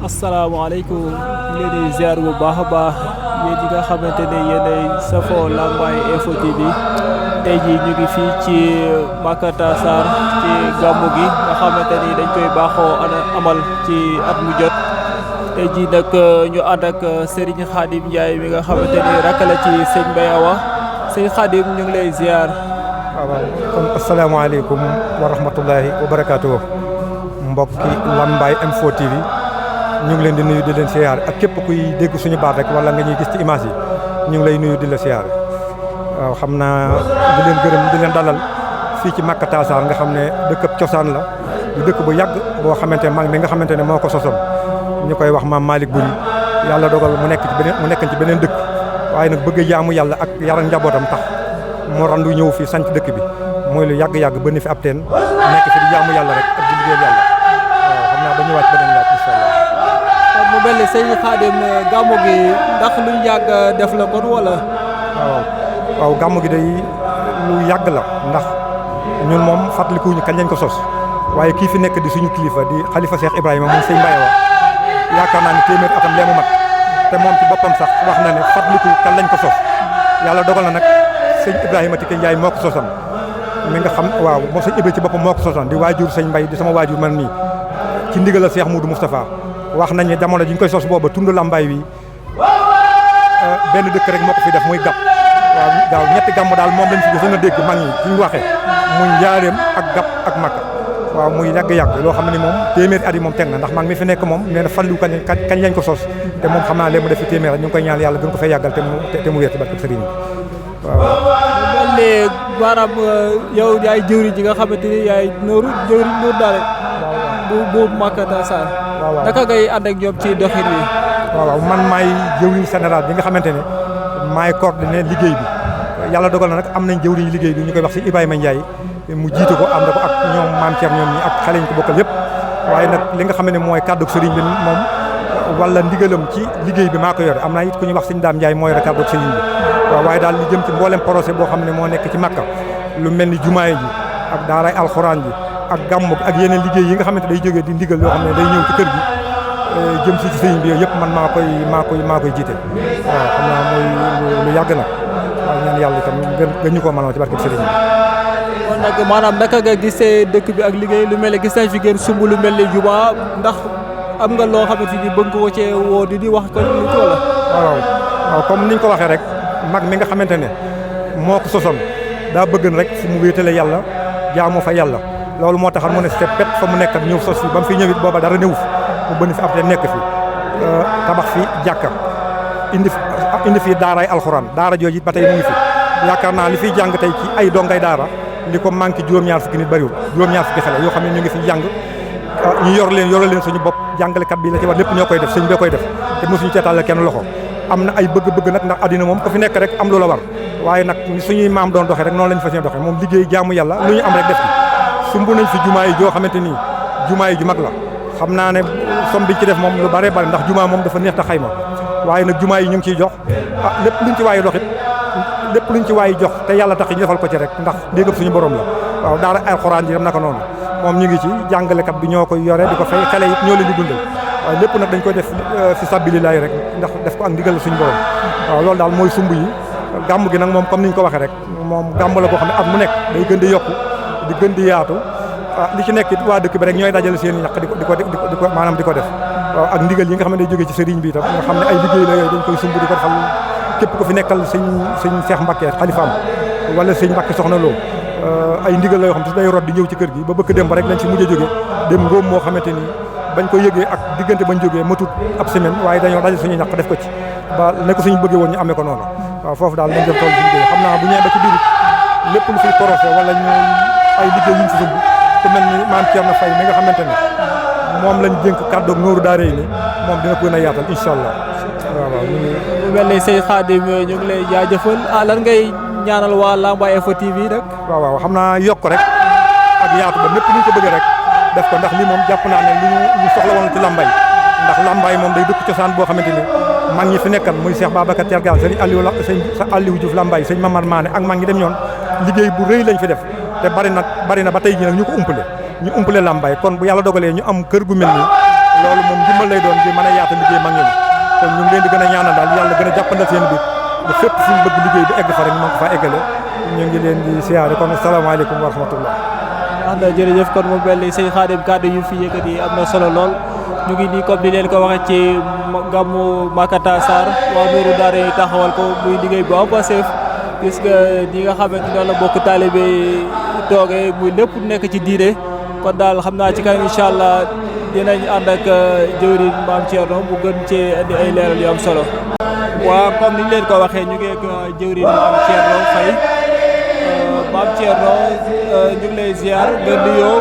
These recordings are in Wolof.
asalaamaaleykum ñu leen di ziar bu baax a baax yéen ñi nga xamante ne yéenay safoo Lambaye Info TV tey jii ñu ngi fii ci Makata Sarr ci gàmmu gi nga xamante ni dañ koy baaxoo amal ci at mu jot tey jii nag ñu ànd ak Serigne Khadim Ndiaye mi nga xamante ni rakk la ci sëñ Mbaye Awa sëñ Khadim ñu ngi lay ziar. waaw kon asalaamaaleykum wa rahmatullahi wa barakaatuh mbokki Lambaye Info TV ñu ngi leen di nuyu di leen siyaar ak képp kuy dégg suñu baat rek wala nga ñuy gis ci image yi ñu ngi lay nuyu di la siyaar waaw xam naa di leen gërëm di leen dalal fii ci Makata Sarr nga xam ne dëkkab cosaan la di dëkk bu yàgg boo xamante ne mag mi nga xamante ne moo ko sosoon ñu koy wax maam Malick Buri yàlla dogal mu nekk ci beneen dëkk waaye nag bëgg jaamu yàlla ak yar njabootam tax mu randu ñëw fii sanc dëkk bi mooy lu yàgg-yàgg ba ni fi ab teen nekk fi di jaamu yàlla rek ak di liggéeyal yàlla waaw xam naa ba ñëwaat beneen laaj incha allah. kon mu mel ni sëñ Khadim gàmmu gi ndax lu yàgg def la kon wala. waaw gàmmu gi day lu yàgg la ndax ñun moom fàttalikuñu kañ lañ ko sos waaye kii fi nekk di suñu kilifa di xalifa Cheikh Ibrahima moom sëñ Mbaye Awa yaakaar naa ne téeméer atam lee mu mat te moom ci boppam sax wax na ne fàttaliku kañ lañ ko sos yàlla dogal na nag sëñ Ibrahima Tike Ndiaye moo ko sosan mi nga xam waaw moo sëñ Ibrahima ci boppam moo ko sosan di waajur sëñ Mbaye di sama waajur man nii ci ndigalal Cheikh Moudou Moustapha wax nañ ne jamono ji ñu koy sos booba tund Lambaye wi benn dëkk rek moo ko fi def muy gàpp waaw ñetti gàmm daal moom lañ fi gis nga dégg mag ñi ci ñu waxee muy njaareem ak gàpp ak makka waaw muy yàgg-yàgg loo xam ne moom téeméeri at yi moom teg na ndax mag mi fi nekk moom nee na fallu kañ lañ ko sos te moom xam naa léegi mu def fi téeméer ñu ngi koy ñaan yàlla gën ko fay yàggal te mu wér ci barke sëriñ bi waaw. mel ni maanaam yow yaay jëwriñ ji nga xamante ni yaay nooru jëwriñ Nour daal bu Makata Sarr. waaw naka ngay ànd ak ñoom ci doxin wi. waaw man maay jëwriñ général bi nga xamante ne maay coordonné liggéey bi yàlla dogal na nag am nañ jëwriñ liggéey bi ñu koy wax si Ibrahima Ndiaye mu jiitu ko ànd ko ak ñoom maam Thierno ñoom ñi ak xale ñu ko bokkal yëpp waaye nag li nga xam ne mooy kàddu sëriñ bi moom wala ndigalam ci liggéey bi maa ko yore am naa it ku ñuy wax sëñ Daam Ndiaye moo yore kàddu sëriñ bi waaw waaye daal li jëm ci mboolem projet boo xam ne moo nekk ci Makka lu mel ni jumaay ji ak daaray alxuraan ji ak gàmm ak yeneen liggéey yi nga xamante day jógee di ndigal yoo xam ne day ñëw ci kër gi jëm si ci sëriñ bi yooyu yëpp man maa koy jiite waaw xam naa mooy lu yàgg nag waaw ñaan yàlla itam gën ñu koo mënoo ci barke sëriñ bi. kon nag maanaam naka nga gisee dëkk bi ak liggéey lu mel ne gis nañ fi ngeen sumb lu mel ne juma ndax am nga loo xamante ni bëgg nga ko cee woo di wax ko lu ci wala. waaw comme niñ ko waxee rek mag mi nga xamante ne moo ko sosoon daa bëgg rek fu mu wéetale yàlla jaamoo fa yàlla loolu moo taxal mu ne c'est pet fa mu nekk ak ñëw sos fi ba mu fi ñëwit booba dara néew fi mu bënn fi ab te nekk fi tabax fi jàkka indi fi daaraay alxuraan daara jooju ba tey mu ngi fi yaakaar naa li fiy jàng tey ci ay dongay daara li ko manqué juróom-ñaar fukki nit bëriwul juróom-ñaar fukki xale yoo xam ne ñu ngi fi jàng ñu yore leen suñu bopp jàngalekat bi la ci war lépp ñoo koy def sëñ bee koy def te mosuñu ceetaal kenn loxo am na ay bëgg-bëgg nag ndax addina moom ko fi nekk rek am lu la war waaye nag suñuy maam doon doxee rek noonu lañu fas yéene doxee moom liggéey jaamu yàlla lu ñu am rek def ci sumb nañ fi jumaa yi joo xamante nii jumaa yi ju mag la xam naa ne somme biñ ci def moom lu bare bare ndax jumaa moom dafa neex ta xayma waaye nag jumaa yi ñu ngi ciy jox lépp luñ ci waaye doxit lépp luñ ci waaye jox te yàlla tax ñu defal ko ci rek ndax déggam suñu borom la waaw daara alxuraan ji dem naka noonu moom ñu ngi ci jàngalekat bi ñoo koy yore di ko fay xale yi ñoo leen di dundal waaye lépp nag dañ koy def fi sabilillahi rek ndax def ko ak ndigal suñu borom waaw loolu daal mooy sumb yi gàmm gi nag moom comme niñ ko waxee rek moom gàmm la boo xam ne at mu nekk day gën di yokku di gën di yaatu li ci nekk waa dëkk bi rek ñooy dajale seen ñaq di ko maanaam di ko def waaw ak ndigal yi nga xam ne day jógee ci sëriñ bi itam nga xam ne ay liggéey la yooyu dañ koy sumb di ko defal képp ku fi nekkal sëñ Cheikh Mbacké xalifaam wala sëñ Mbacké soxna Lo ay ndigal la yoo xam ne day rot di ñëw ci kër gi ba bëkk dem ba rek lañ ci mujj a jógee dem ngóom moo xamante ni bañ ko yëgee ak diggante bañ jógee matut ab semaine waaye dañoo dajal suñu ñaq def ko ci ba ne ko suñu bëggee woon ñu amee ko noonu waaw foofu daal lañ jëm tool suñu liggéey xam naa bu ñëwee ba ci biir lépp lu fiy projet wala ñu ay liggéey yuñ ci sumb ku mel ni maam Thierno Faye mi nga xamante ne moom lañ dénk kàddoog nooru daara yi ni moom dina ko gën a yaatal incha allah waaw ñu mel ni sëñ Khadim ñu ngi lay jaajëfal lan ngay ñaanal waa Lambaye Info TV rek. waaw xam naa yokk rek ak yaatu ba lépp lu ñu ko bëggee rek def ko ndax lii moom jàpp naa ne lu soxla woon ci Lambaye ndax Lambaye moom day dëkk cosaan boo xamante ni mag ñi fi nekkan muy Cheikh Babacar Thiergane sëñ Aliou Diouf Lambaye sëñ Mamar Mané ak mag ñi dem ñoon liggéey bu rëy lañ fi def te bari na ba tey jii nag ñu ko umpale Lambaye kon bu yàlla dogalee ñu am kër gu mel nii loolu moom ndimbal lay doon di mën a yaata liggéey mag ñi kon ñu ngi leen di gën a ñaanal daal yàlla gën a jàppandal seen bi ba fépp suñu bëgg liggéey bi egg fa rek mën ko faa eggale ñu ngi leen di siyaare kon asalaamaaleykum wa rahmatullah. wax na jërëjëf kon mu mel ni sëñ Khadim kàddu yu fi yëkkati am na solo lool ñu ngi nii comme ni leen ko waxee ci gàmmu Makata Sarr waa Nuuru Daara yi taxawal ko muy liggéey bu am passif gis nga ñi nga xamante noonu la bokk taalibe toogee muy lépp nekk ci diine kon daal xam naa ci kanam incha allah dinañ ànd ak jëwriñ Maam Thierno mu gën cee indi ay leeral yu am solo. waa comme niñ leen ko waxee ñu ngi ak jëwriñ Maam Thierno Faye Maam Thierno ñu ngi lay ziar nga nuyoo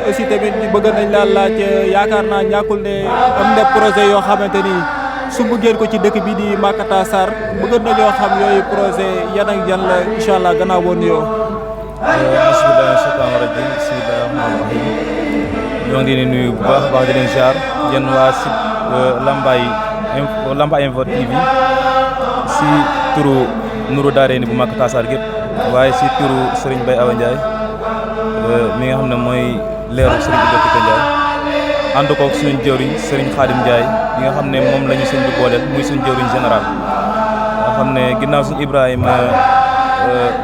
aussi tamit bëgg nañ laa laaj yaakaar naa ñàkkul ne am na projet yoo xamante ni sumb ngeen ko ci dëkk bi di Makata Sarr bëgg nañoo xam yooyu projet yan ak yan la incha allah gannaaw boo nuyoo. bismillahi shaytaani rajim bismillahi rahmaani rahim ñoo ngi leen di nuyu bu baax di leen ziar yéen waa site Lambaye Info TV si turu Nuuru Daarayni bu Makata Sarr gépp waaye si turu Serigne Baye Awa Ndiaye mi nga xam ne mooy leeru Serigne Ibrahima Ndiaye ànd koog suñu jëwriñ Serigne Khadim Ndiaye mi nga xam ne moom la ñu sëñ bi booleel muy suñu jëwriñ général nga xam ne ginnaaw suñu Ibrahima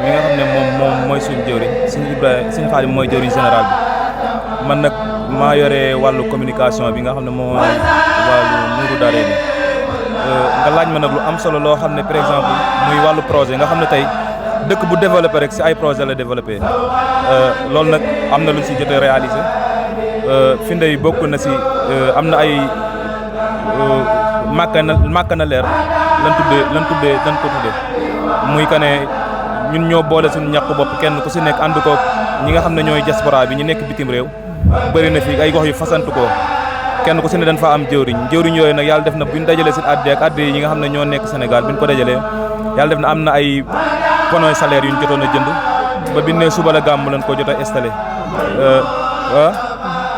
mi nga xam ne moom mooy suñu jëwriñ suñu Khadim mooy jëwriñ général bi man nag maa yore wàllu communication bi nga xam ne moo wàllu Nuuru Daarayni nga laaj ma nag lu am solo loo xam ne par exemple muy wàllu projet nga xam ne tey dëkk bu développé rek si ay projet la développé loolu nag am na lu si jotee réalisé finde yi bokk na si am na ay màkk na leer lan ko tuddee muy que ne ñun ñoo boole suñu ñàkk bopp kenn ku si nekk ànd ko ñi nga xam ne ñooy diaspora bi ñu nekk bitim réew bëri na fi ay gox yu fasantu ko kenn ku si ne dañ fa am jëwriñ yooyu nag yàlla def na bu ñu dajalee seen addi yi nga xam ne ñoo nekk Sénégal bi ñu ko dajalee yàlla def na am na ay panneaux salaire yu ñu jotoon a jënd ba bi ne suba la gàmm lañ ko jot a installé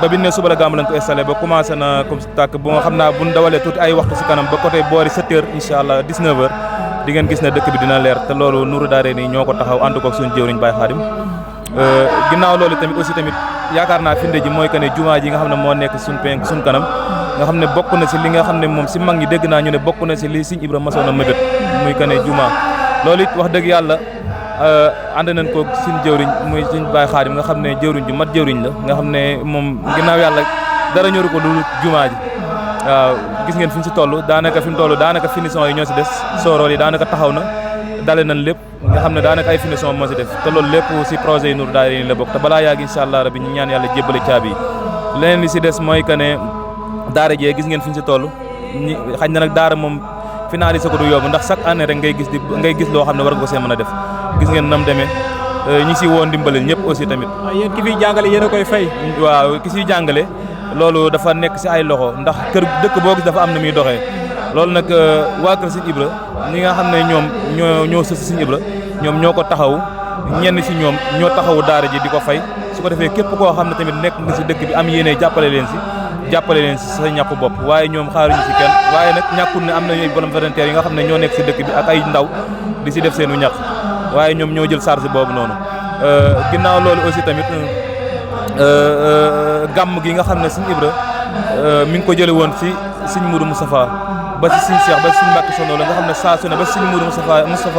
ba bi ne suba la gàmm lañ ko installé ba commencé na comme tàkk bu nga xam naa bu ñu dawalee tuuti ay waxtu si kanam ba côté boori 7 heures incha allah 19 heures di ngeen gis ne dëkk bi dina leer te loolu Nuuru Daarayni ñoo ko taxaw ànd koog suñu jëwriñ Baye Khadim ginnaaw loolu tamit aussi tamit yaakaar naa finde ji mooy que ne jumaa ji nga xam ne moo nekk suñ penk suñ kanam nga xam ne bokk na si li nga xam ne moom si mag ñi dégg naa ñu ne bokk na si li Sëñ Ibra masoon a mébét muy que ne jumaa loolu it wax dëgg yàlla ànd nañ ko suñ jëwriñ muy suñ Baye Khadim nga xam ne jëwriñ ju mat jëwriñ la nga xam ne moom ginnaaw yàlla dara ñoru ko lu jumaa ji waaw gis ngeen fi ñu si toll daanaka fi mu toll daanaka finition yi ñoo si des soorool yi daanaka taxaw na dale nañ lépp nga xam ne daanaka ay finition moo si def te loolu lépp si projet yi Nuuru Daarayni la bokk te balaa yàgg incha allah rabbi ñu ñaan yàlla jébbale caabi yi leneen li si des mooy que ne daara jee gis ngeen fi ñu si toll ñi xañ na nag daara moom finalisé ko du yomb ndax chaque année rek ngay gis loo xam ne war nga ko see mën a def gis ngeen nam demee ñi si woon dimbalil ñëpp aussi tamit. yéen ki fiy jàngale yéen a koy fay. waaw ki siy jàngale loolu dafa nekk si ay loxo ndax kër dëkk boo gis dafa am na muy doxee loolu nag waa kër Sëñ Ibra ñi nga xam ne ñoom ñoo sës Sëñ Ibra ñoom ñoo ko taxaw ñenn si ñoom ñoo taxawu daara ji di ko fay su ko defee képp koo xam ne tamit nekk nga si dëkk bi am yéene jàppale leen si sa ñàpp bopp waaye ñoom xaaruñu si kenn waaye nag ñàkkul ne am na ay bonne volontaire yi nga xam ne ñoo nekk si dëkk bi ak ay ndaw di si def seenu ñàkk waaye ñoom ñoo jël charge boobu noonu ginnaaw loolu aussi tamit gàmm gi nga xam ne Sëñ Ibra mi ngi ko jële woon si Sëñ Mourou Moustapha ba si Sëñ Cheikh ba si Sëñ Mbàkke Sono la nga xam ne saa su ne ba si Sëñ Mourou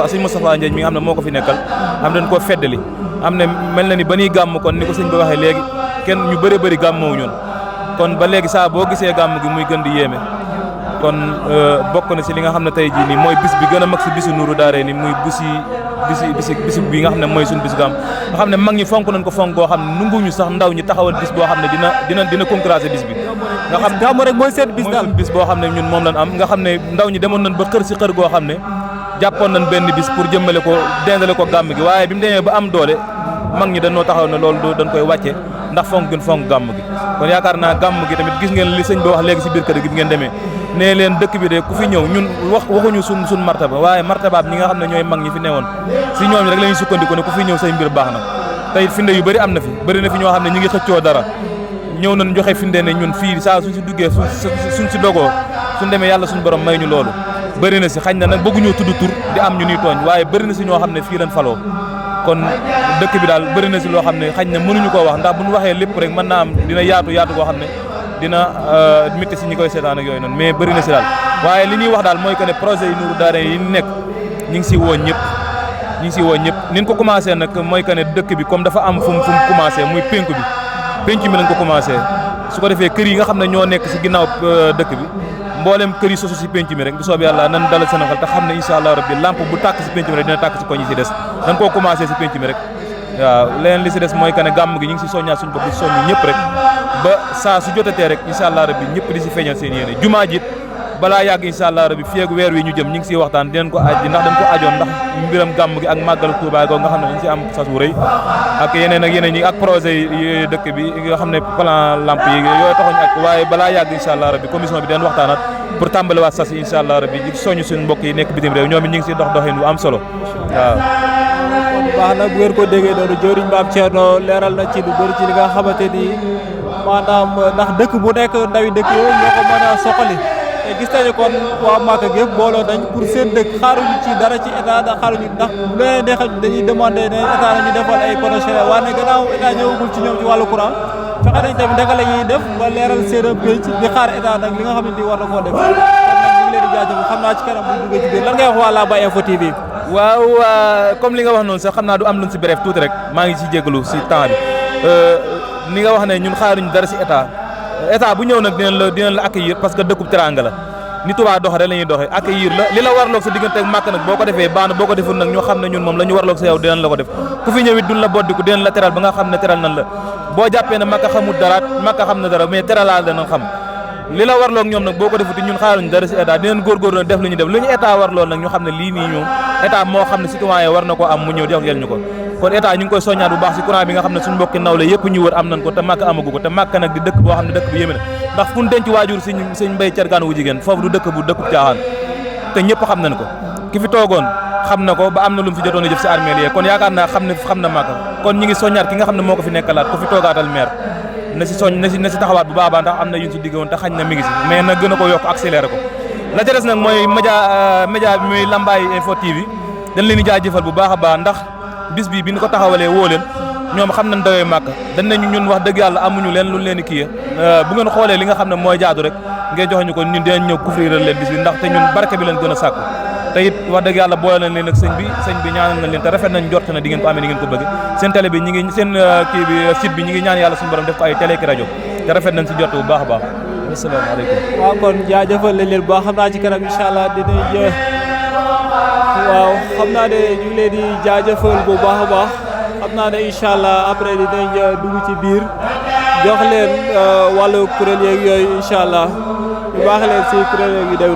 Sëñ Moustapha Ndiaye mi nga xam ne moo ko fi nekkal am dañ koo feddali am ne mel na ni ba ñuy gàmm kon ni ko sëñ ba waxee léegi kenn ñu bëri gàmmoo ñun kon ba léegi saa boo gisee gàmm gi muy gën di yéeme kon bokk na si li nga xam ne tey jii nii mooy bis bi gën a mag si bisu Nuuru Daarayni muy bisi bi nga xam ne mooy suñu bis gàmm nga xam ne mag ñi fonk nañ ko fonk boo xam ne nunguñu sax ndaw ñi taxawal bis boo xam ne dina concurrencer bis bi nga xam gàmm rek mooy seen bis daal bis boo xam ne ñun moom lañ am nga xam ne ndaw ñi demoon nañ ba xër si xër goo xam ne jàppoon nañ benn bis pour jëmmale ko dendale ko gàmm gi waaye bi mu demee ba am doole mag ñi dañoo taxaw ne loolu dañ koy wàcce ndax fonk gën fonk gàmm gi kon yaakaar naa gàmm gi tamit gis ngeen li sëñ bi wax léegi si biir kër gi bi ngeen demee nee leen dëkk bi de ku fi ñëw ñun waxuñu suñ martaba waaye martabaab ñi nga xam ne ñooy mag ñi fi newoon si ñoom rek la ñuy sukkandiku ne ku fi ñëw say mbir baax na tey finde yu bëri am na fi bëri na fi ñoo xam ne ñu ngi xëccoo dara ñëw nañ joxe finde ne ñun fii saa suñ si duggee suñ si dogoo suñ demee yàlla suñ borom may ñu loolu bëri na si xañ na nag bëgguñoo tudd tur di am ñu ñuy tooñ waaye bëri na si ñoo xam ne fii lañ faloo kon dëkk bi daal bëri na si loo xam ne xañ na mënuñu koo wax ndax bu ñu waxee lépp rek mën naa am dina yaatu koo xam ne dina métti si ñi koy seetaan ak yooyu noonu mais bëri na si daal waaye li ñuy wax daal mooy que ne projet yi Nourou Darayni yi nekk ñi ngi si woo ñëpp ni ñu ko commencé nag mooy que ne dëkk bi comme dafa am fu mu commencé muy penk mi lañ ko commencé su ko defee kër yi nga xam ne ñoo nekk si ginnaaw dëkk bi mboolem kër yi sosu si penc mi rek bu soobee yàlla nan dalal seen xel te xam ne incha allah rabbi lampe bu tàkk si penc mi rek dina tàkk si koñ yi si des dañ koo commencé si penc mi rek waaw leneen li si des mooy que ne gàmm gi ñu ngi si soññaat suñu bopp di soññ ñëpp rek ba saa su jotatee rek incha allah rabbi ñëpp di si feeñal seen yéene jumaa ji balaa yàgg incha allah rabbi fii ak weer wi ñu jëm ñu ngi siy waxtaan dinañ ko aj ndax dañ ko ajoon ndax mbiram gàmm gi ak màggal Tuubaa googu nga xam ne dañ si am sas wu rëy ak yeneen yi ak projet yi dëkk bi nga xam ne plan lamp yi yooyu taxuñ ak waaye balaa yàgg incha allah rabbi commission bi dinañ waxtaanaat pour tàmbaliwaat sas yi incha allah rabbi di soññ suñu mbokk yi nekk bitim réew ñoom it ñu ngi si doxin bu am solo waaw baax na bu ngeen ko déggee noonu jëwriñ Mame Thierno leeral na ci lu bëri ci li nga xamante ni maanaam ndax dëkk bu nekk ndawi dëkk yooyu ñoo ko mën a soxali te gis nañu kon waa Màkka gépp booloo nañ pour seen dëkk xaaruñu ci dara ci état da xaaruñu ndax bu leen neexee dañuy demandé ne état la ñu defal ay panneaux solaires waaye gannaaw état ñëwagul ci ñoom ci wàllu courant fexe nañ tamit naka la ñuy def ba leeral seen pénc di xaar état nag li nga xamante ni war na koo def kon nag ñu ngi leen di jaajëfal xam naa ci kanam bu duggee ci biir lan ngay wax waa Lambaye Info TV waaw comme li nga wax noonu sax xam naa du am luñ si bref tuuti rek maa ngi ci jégalu si temps bi ni nga wax ne ñun xaaruñu dara si état bu ñëw nag dinañ la accueillir parce que dëkkub teranga la ni Touba doxe rek la ñuy doxe accueillir la li la warloog sa diggante ak Màkka nag boo ko defee baax na boo ko deful nag ñoo xam ne ñun moom la ñu warloog sa yow dinañ la ko def ku fi ñëwit duñ la boddiku dinañ la teral ba nga xam ne teral nan la boo jàppee ne Màkka xamul dara Màkka xam na dara mais teralaal danañ xam li la warloog ñoom nag boo ko defuti ñun xaaruñu dara si état dinañ góorgóorlu def lu ñu def lu ñu état warlool nag ñu xam ne lii nii ñoom état moo xam ne citoyen war na ko am mu ñëw jox yel ñu ko kon état ñu ngi koy soññaat bu baax si courant bi nga xam ne suñu mbokki nawle yëpp ñu wër am nañ ko te Màkka amagu ko te Màkka nag di dëkk boo xam ne dëkk bu yéeme na ndax fu ñu denc waajur sëñ Mbay Cargaan wu jigéen foofu du dëkk bu dëkkub caaxaan te ñëpp xam nañ ko ki fi toogoon xam na ko ba am na lu mu fi jotoon a jëf si armée yi kon yaakaar naa xam na Màkka kon ñi ngi soññaat ki nga xam ne moo ko fi nekkalaat ku fi toogaatal maire na si taxawaat bu baax ndax am na yuñ si digg woon te xañ na mi ngi si mais na gën a ko yokk accéléré ko la ca des nag mooy média bi muy Lambaye Info TV dañ leen di jaajëfal bu baax a baax ndax bis bi ñu ko taxawalee woo leen ñoom xam nañ dawee Màkka dañ nañu ñun wax dëgg yàlla amuñu leen lu leen di kii bu ngeen xoolee li nga xam ne mooy jaadu rek ngeen joxe ñu ko ñun dinañ ñëw couvrir leen bis bi ndax te ñun barke bi leen gën a sàkku te it wax dëgg yàlla boole nañ leen ak sëñ bi ñaanal nañ leen te rafet nañ njort na di ngeen ko amee ni ngeen ko bëgg seen télé bi ñi ngi seen kii bi site bi ñi ngi ñaan yàlla suñu borom def ko ay télé ki rajo te rafet nañ si jot bu baax a baax asalaamaaleykum waaw kon jaajëfal nañ leen bu baax xam naa ci kanam incha allah dinañ waaw xam naa ne ñu ngi leen di jaajëfal bu baax a baax xam naa ne incha allah après dinañ dugg ci biir jox leen wàllu kuréel yeeg yooyu incha allah ñu baax leen si kuréel yeeg yu dem